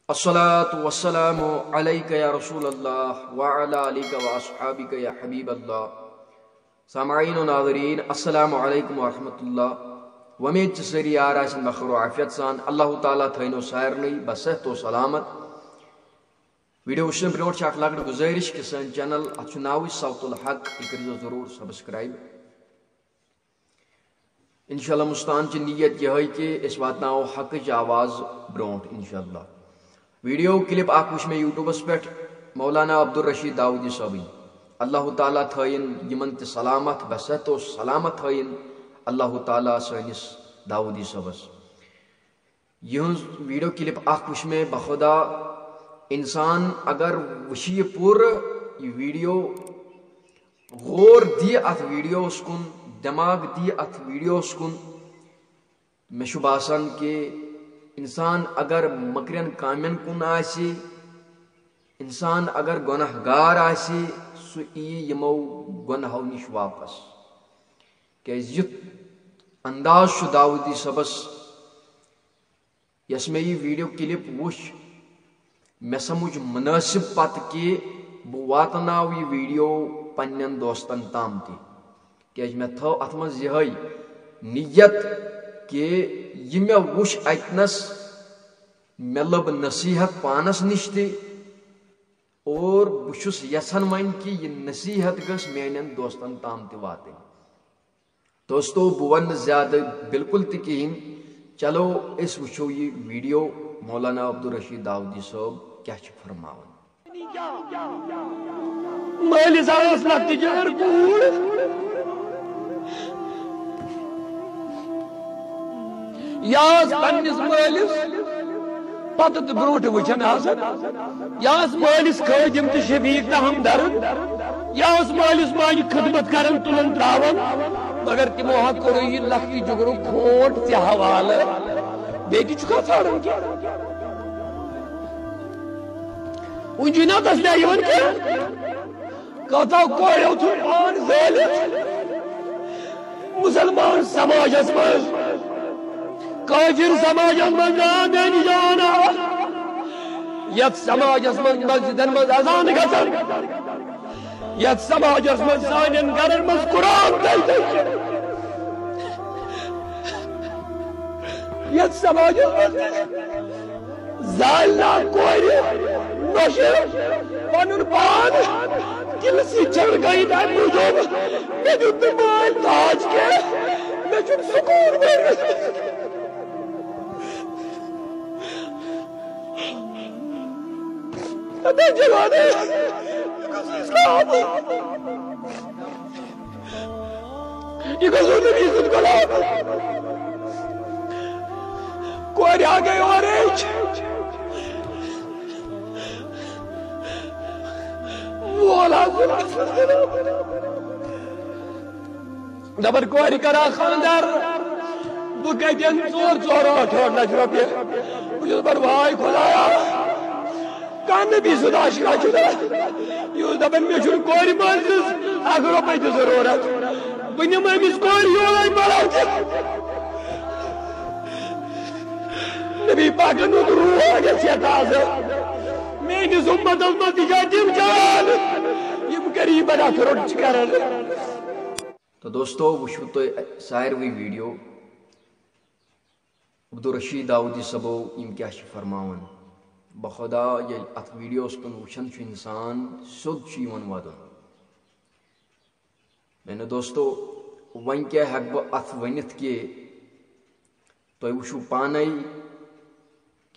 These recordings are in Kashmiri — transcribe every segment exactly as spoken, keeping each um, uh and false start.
الصلاة والسلام عليك يا رسول الله وعلى آلك وأصحابك يا حبيب الله. سامعین و ناظرین، السلام علیکم ورحمۃ اللہ۔ وۄمید چھِ سٲری یار آسن بخیر و عافیت سان۔ اللہ تعالیٰ تھٲینو سارنٕے بصحت و سلامت۔ ویڈیو وٕچھنہٕ برونٛٹھ چھِ اکھ لۄکٕٹ گُزٲرِش کہِ سٲنۍ چینل، اتھ چھُ ناوٕے صوت الحق، یہِ کٔرزیو ضروٗر سبسکرائب۔ انشاءاللہ مستان چھِ نیت یِہے کہِ أسۍ واتناوو حقٕچ آواز برونٛٹھ انشاءاللہ۔ ویڈیو کلپ اکھ وٕچھ مےٚ یوٹیوبس پٮ۪ٹھ، مولانا عبدالرشید داؤدی صٲبٕنۍ۔ اللہ تعالیٰ تھٲیِن یِمن تہِ سلامت، بصحت و سلامت تھٲیِن اللہ تعالیٰ سٲنِس داؤدی صٲبس۔ یِہٕنٛز ویڈیو کلپ اکھ وٕچھ مےٚ، بخدا انسان اگر وٕچھِ یہِ پوٗرٕ یہِ ویڈیو، غور دِیہِ اتھ ویڈیوس کُن، دٮ۪ماغ دِیہِ اتھ ویڈیوس کُن، مےٚ چھُ باسان کہِ انسان اگر مٔکرٮ۪ن کامٮ۪ن کُن آسہِ، انسان اگر گۄناہ گار آسہِ، سُہ یِیہِ یِمو گۄناہو نِش واپس۔ کیازِ یُتھ انداز چھُ داؤدی صٲبس، یۄس مےٚ یہِ ویڈیو کلپ وٕچھ، مےٚ سمجھ مناسب پتہٕ کہِ بہٕ واتناو یہِ ویڈیو پننٮ۪ن دوستن تام تہِ۔ کیازِ مےٚ تھٲو اتھ منٛز یِہے نیت کہِ یہِ مےٚ وٕچھ اتنس، مےٚ لٔب نصیحت پانس نِش تہِ، اور بہٕ چھُس یژھان وۄنۍ کہِ یہِ نصیحت گٔژھ میانٮ۪ن دوستن تام تہِ واتٕنۍ۔ دوستو، بہٕ ونہٕ نہٕ زیادٕ بالکل تہِ کِہیٖنۍ۔ چلو، أسۍ وٕچھو یہِ ویڈیو، مولانا عبدالرشید داؤدی صٲب کیٛاہ چھِ فرماوان۔ مٲلِس ٲس لۄکٹہِ جٲر کوٗر۔ یہِ ٲس پننِس مٲلِس پتہٕ تہٕ برونٛٹھ وٕچھان آسان۔ یہِ ٲس مٲلِس خٲدِم تہٕ شفیق تہٕ ہمدرد۔ یہِ ٲس مٲلِس ماجہِ خدمت کران، تُلان تراوان۔ مگر تِمو ہا کوٚرُے یہِ لۄکٹہِ جُگرُک کھوٹ ژےٚ حوالہٕ۔ بیٚیہِ تہِ چھُکھا ژھانڈان کینٛہہ؟ وُنہِ چھُے نا تسلیہ یِوان کینٛہہ؟ کتھو کوریو تھوٚو پان زٲلِتھ۔ مسلمان سماجس منٛز، کٲفر سماجس منٛز آو میانہِ جان آو۔ یتھ سماجس منٛز مسجدن منٛز اذان گژھان، یتھ سماجس منٛز سانٮ۪ن گرن منٛز قرآن تہِ، یتھ سماجس منٛز زالنا کورِ نۄشہِ پنُن پان تِلہٕ سۭتۍ چھلکٲوِتھ۔ امہِ موٗجوٗب مےٚ دیُت نہٕ مٲلۍ داج کینٛہہ، مےٚ چھُنہٕ سکوٗن بٔرِتھ۔ اَتھ چھِ وَنان، یہِ گوٚژھ اِسلام۔ یہِ گوٚژھ نبی سُنٛد غلام۔ کورِ آ گٔے اورٕچ۔ وول حظ۔ دَپان کورِ کَرا خانٛدر، بہٕ کَتہِ اَنہٕ ژور ژور ٲٹھ ٲٹھ لَچھ رۄپیہِ؟ بہٕ چھُس دَپان واے خۄدایا، کانٛہہ نبی سُنٛد عاشقا چھُنہ، یہِ اوس دَپان مےٚ چھُنہٕ کورِ مٲلۍ سٕنٛز اَکھ رۄپَے تہِ ضروٗرت، بہٕ نِمہٕ أمِس کورِ یورَے بَلاو تہِ۔ نبی پاکن ہُنٛد روح گژھِ ہا تازٕ۔ میٲنِس اُمتس منٛز تہِ چھا تِم جان، یِم غریٖبن اَتھ روٚٹ چھِ کران۔ تو دوستو، وٕچھِو تُہۍ ساروٕے ویڈیو عبدالرشید داؤدی صٲبو یِم کیٛاہ چھِ فرماوان۔ بخدا ییٚلہِ اَتھ ویڈیوس کُن وٕچھان چھُ اِنسان، سیوٚد چھُ یِوان وَدُن۔ میانیو دوستو، وۄنۍ کیٛاہ ہٮ۪کہٕ بہٕ اَتھ ؤنِتھ کہِ تۄہہِ وٕچھِو پانَے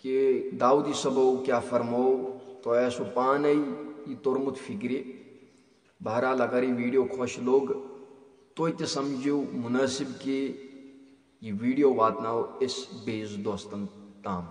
کہِ داؤدی صٲبو کیٛاہ فرموو، تۄہہِ آسِوٕ پانَے یہِ توٚرمُت فِکرِ۔ بہرحال، اگر یہِ ویڈیو خۄش لوٚگ، تُہۍ تہِ سمجھِو مُنٲسِب کہِ یہِ ویڈیو واتناوو أسۍ بیٚیِس دوستن تام۔